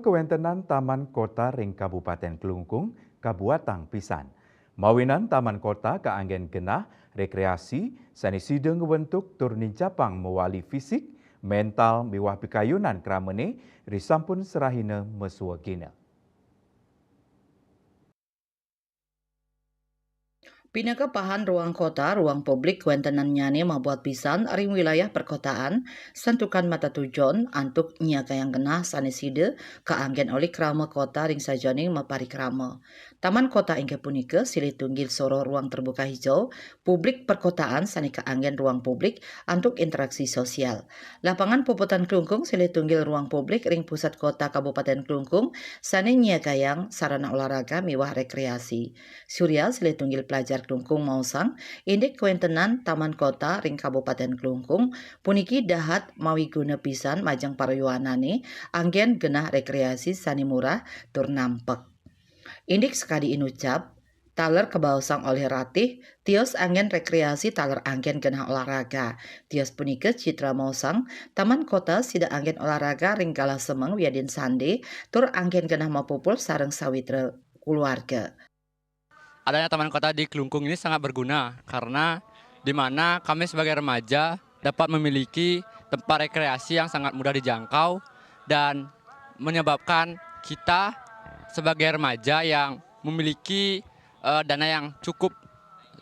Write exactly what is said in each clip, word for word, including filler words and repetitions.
Kawéntenan Taman Kota ring Kabupaten Klungkung kabuatang pisan. Mawinan Taman Kota kaanggén genah rékréasi sané sida ngwentuk tur nincapang mawali fisik, méntal miwah pikayunan kramané risampun serahina maswagina. Pinaka pahan ruang kota, ruang publik kawéntenannyané mabuat pisan ring wilayah perkotaan, santukan matatujon antuk nyiagayang genah sané sida kaanggén olih krama kota ring sajeroning maparikrama. Taman kota inggih punika silih tunggil soroh ruang terbuka hijau publik perkotaan sané kaanggén ruang publik antuk interaksi sosial. Lapangan Puputan Klungkung silih tunggil ruang publik ring pusat kota Kabupaten Klungkung sané nyiagayang sarana olahraga miwah rekreasi. Surya silih tunggil pelajar Klungkung maosang, indik kawéntenan Taman Kota ring Kabupaten Klungkung puniki dahat mawiguna pisan majeng para yowanane anggén genah rekreasi sané murah tur nampek. Indik sakadi inucap, taler kabaosang olih Ratih, tios anggén rekreasi taler anggén genah olahraga. Tios punika citra maosang, Taman Kota sida anggén olahraga ring galah semeng wiadin sandé, tur anggén genah mapupul sareng sawitra kulawarga. Adanya Taman Kota di Klungkung ini sangat berguna karena di mana kami sebagai remaja dapat memiliki tempat rekreasi yang sangat mudah dijangkau dan menyebabkan kita sebagai remaja yang memiliki eh, dana yang cukup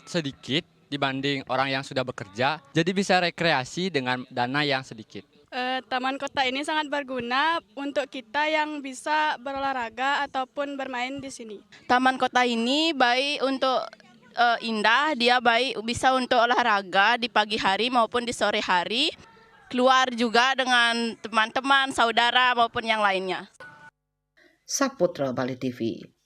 sedikit dibanding orang yang sudah bekerja, jadi bisa rekreasi dengan dana yang sedikit. Eh, Taman kota ini sangat berguna untuk kita yang bisa berolahraga ataupun bermain di sini. Taman kota ini baik untuk eh, indah, dia baik bisa untuk olahraga di pagi hari maupun di sore hari. Keluar juga dengan teman-teman, saudara maupun yang lainnya. Saputra Bali T V.